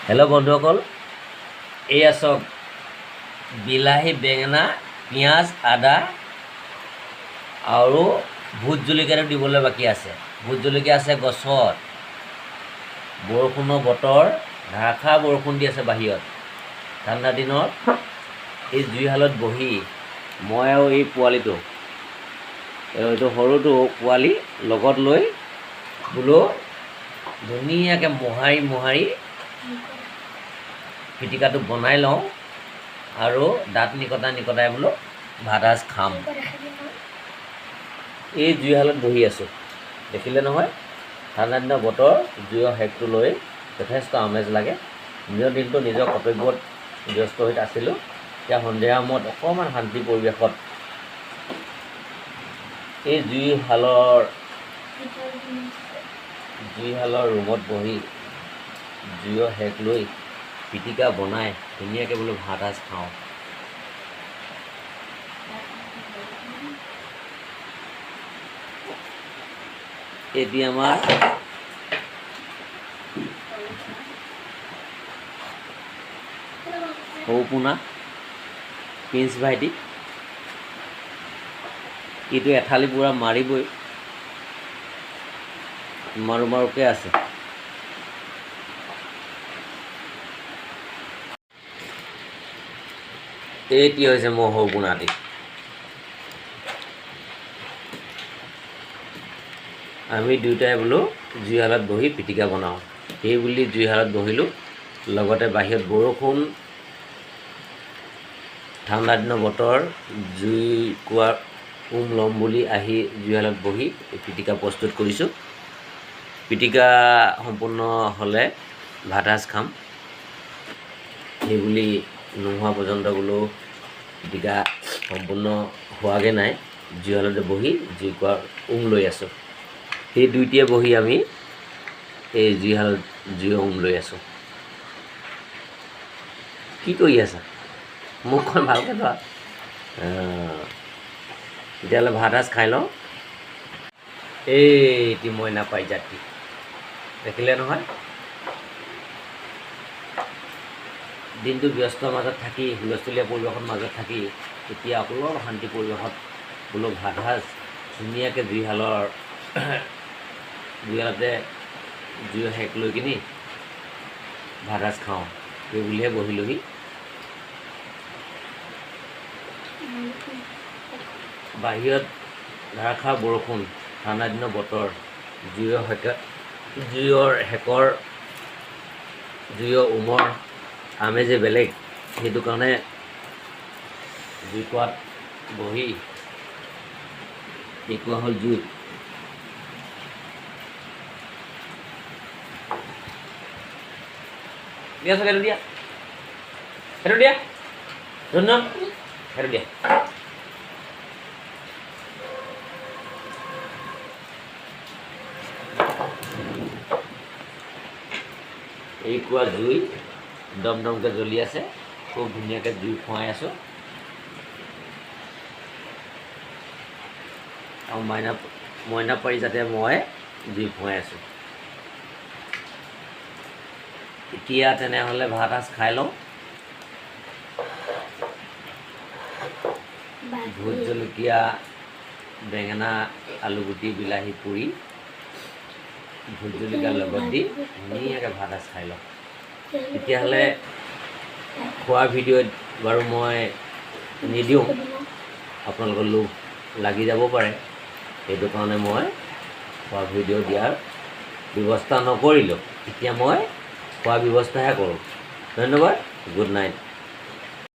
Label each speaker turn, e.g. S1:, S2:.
S1: Hello' বন্ধুসকল, এয়া চাওক, বিলাহী, বেঙেনা, পিঁয়াজ, আদা আৰু ভোট জলকীয়াটো দিবলৈ বাকী আছে। ভোট জলকীয়া আছে গছত। বৰষুণৰ বতৰ, ধাৰাসাৰ বৰষুণ দি আছে বাহিৰত। ঠাণ্ডা দিনত এই জুইশালত বহি মই আৰু এই পোৱালিটো, এইটো সৰুটো পোৱালি লগত লৈ বোলো ধুনীয়াকৈ মোহাৰি মোহাৰি পিটিকাটো বনাই লওঁ আৰু দাঁত নিকটাই নিকটাই বোলো ভাত সাজ খাম। এই জুইশালত বহি আছোঁ, দেখিলে নহয়? ঠাণ্ডা দিনৰ বতৰ, জুইৰ সেকটো লৈ যথেষ্ট আমেজ লাগে। নিজৰ দিনটো নিজৰ কৰ্তব্যত ব্যস্ত হৈ আছিলোঁ। এতিয়া সন্ধিয়া সময়ত অকণমান শান্তি পৰিৱেশত এই জুইশালৰ ৰুমত বহি জুইৰ সেক লৈ পিটিকা বনাই ধুনীয়াকৈ বোলো ভাত সাজ খাওঁ। এতিয়া আমাৰ সৰু পোনা প্ৰিন্স ভাইটি, ইটো এথালি পূৰা মাৰিবই, মাৰো মাৰোকৈ আছে। এইটি হৈছে মোৰ সৰু পোনাটি। আমি দুয়োটাই বোলো জুইশালত বহি পিটিকা বনাওঁ, সেই বুলি জুইশালত বহিলোঁ। লগতে বাহিৰত বৰষুণ, ঠাণ্ডা দিনৰ বতৰ, জুই কুৱাৰ উম ল'ম বুলি আহি জুইশালত বহি এই পিটিকা প্ৰস্তুত কৰিছোঁ। পিটিকা সম্পূৰ্ণ হ'লে ভাত সাজ খাম, সেই বুলি নোহোৱা পৰ্যন্ত বোলো পিটিকা সম্পূৰ্ণ হোৱাগৈ নাই, জুইশালতে বহি জুই কুৱাৰ উম লৈ আছোঁ। সেই দুইটিয়ে বহি আমি এই জুইশালত জুইৰ উম লৈ আছোঁ। কি কৰি আছা? মুখখন ভালকৈ ধোৱা। তেতিয়াহ'লে ভাত সাজ খাই লওঁ। এইটি মইনা পাৰিজাতটি দেখিলে নহয়? দিনটো ব্যস্ত মাজত থাকি, হুলস্থুলীয়া পৰিৱেশৰ মাজত থাকি এতিয়া অলপ শান্তি পৰিৱেশত বোলো ভাত সাজ ধুনীয়াকৈ জুইশালতে জুইৰ সেক লৈ কিনি ভাত সাজ খাওঁ, সেই বুলিহে বহিলোহি। বাহিৰত ধাৰাসাৰ বৰষুণ, ঠাণ্ডা দিনৰ বতৰ, জুইৰ সেকৰ, জুইৰ উমৰ আমেজে বেলেগ। সেইটো কাৰণে জুইকুৰাত বহি এইকুৱা হ'ল জুই। দিয়া চাগে, সেইটো দিয়া, সেইটো দিয়া, ধন্য, সেইটো দিয়া। এইকুৱা জুই দম দমকৈ জ্বলি আছে, খুব ধুনীয়াকৈ জুই ফুৱাই আছোঁ। আৰু মইনা পাৰি যাতে মই জুই ফুৱাই আছোঁ। এতিয়া তেনেহ'লে ভাত সাজ খাই লওঁ। ভোট জলকীয়া, বেঙেনা, আলুগুটি, বিলাহী পুৰি ভোট জলকীয়াৰ লগত দি ধুনীয়াকৈ ভাত সাজ খাই লওঁ। তেতিয়াহ'লে খোৱা ভিডিঅ'ত বাৰু মই নিদিওঁ, আপোনালোকৰ লোভ লাগি যাব পাৰে, সেইটো কাৰণে মই খোৱা ভিডিঅ' দিয়াৰ ব্যৱস্থা নকৰিলোঁ। এতিয়া মই খোৱা ব্যৱস্থাহে কৰোঁ। ধন্যবাদ, গুড নাইট।